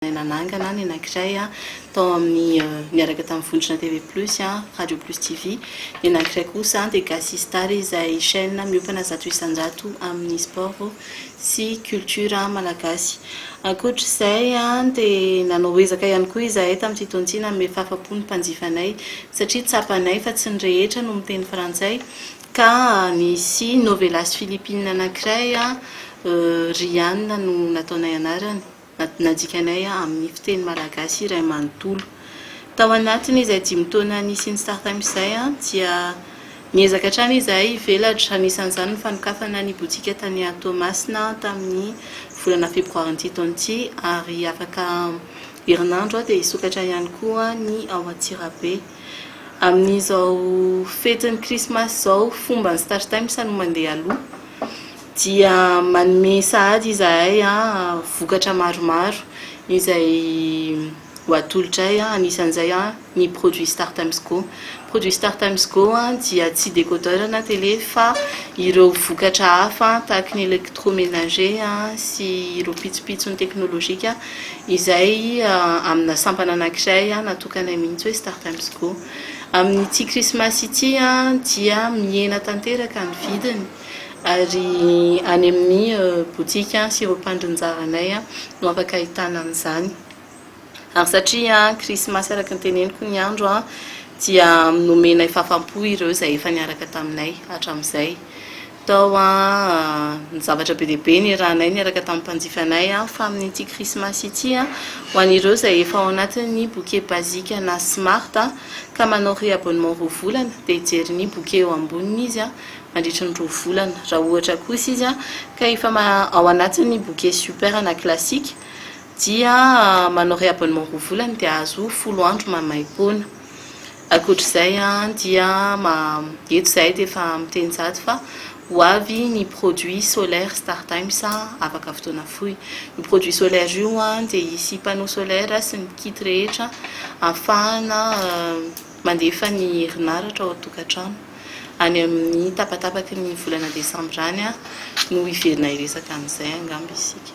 Nanangana ny anankiray tao amin'ny niaraka tamin'ny Vondrona TV Plus, Radio Plus TV. Ny anankiray kosa dia Gasy Star izay chaîne miompana 100% amin'ny sport sy culture malagasy. Ankoatra izay dia nanao ezaka ihany koa izahay tamin'ity taona ity nanome fahafapo ny mpanjifanay satria tsapanay fa tsy ny rehetra no miteny frantsay ka nisy novelas philippine anankiray, Rianne no nataonay anarany. Nadikanay amin'ny fiteny malagasy iray manontolo. Tao anatin'izay dimy taona nisian'ny StarTimes izay dia niezaka hatrany izahay hivelatra, anisan'izany ny fanokafana ny botika tany Toamasina tamin'ny volana febroarin'ity taona ity ary afaka herinandro dia hisokatra ihany koa ny ao Antsirabe. Amin'izao fetin'ny krismasy izao, fomban'ny StarTimes no mandeha aloha. Dia manome sahady izahay vokatra maromaro izay ho atolotray, anisan'izay ny produit StarTimes Go. Produit StarTimes Go dia tsy décodeur na télé fa ireo vokatra hafa tahaka ny électroménager sy ireo pitsopitsony teknolojika izay amina sampana anankiray natokanay mihitsy hoe StarTimes Go. Amin'ity krismasy ity dia mihena tanteraka ny vidiny. Ary any amin'ny boutique sy ireo mpandrinjaranay no afaka ahitana an'izany. Ary satria krismasy araka ny teneniko ny andro dia nomenay fahafam-po ireo izay efa niaraka taminay hatramin'izay. Tao ny zavatra be dia be niarahanay niaraka tamin'ny mpanjifanay fa amin'ity krismasy ity ho an'ireo izay efa ao anatin'ny bouquet basique na smart ka manao réabonnement 2 volana dia hijery ny bouquet eo amboniny izy mandritry ny 2 volana. Raha ohatra kosa izy ka efa ao anatin'ny bouquet super na classique dia manao réabonnement 2 volana dia azo 10 andro maimaimpoana. Ankoatr'izay dia eto izahay dia efa miteny sahady fa ho avy ny produit solaire StarTimes afaka fotoana fohy. Io produit solaire io dia hisy panneau solaire sy ny kit rehetra ahafahana mandefa ny herinaratra ao an-tokantrano. Any amin'ny tapatapaky ny volana desambra any no hiverina hiresaka an'izay angamba isika.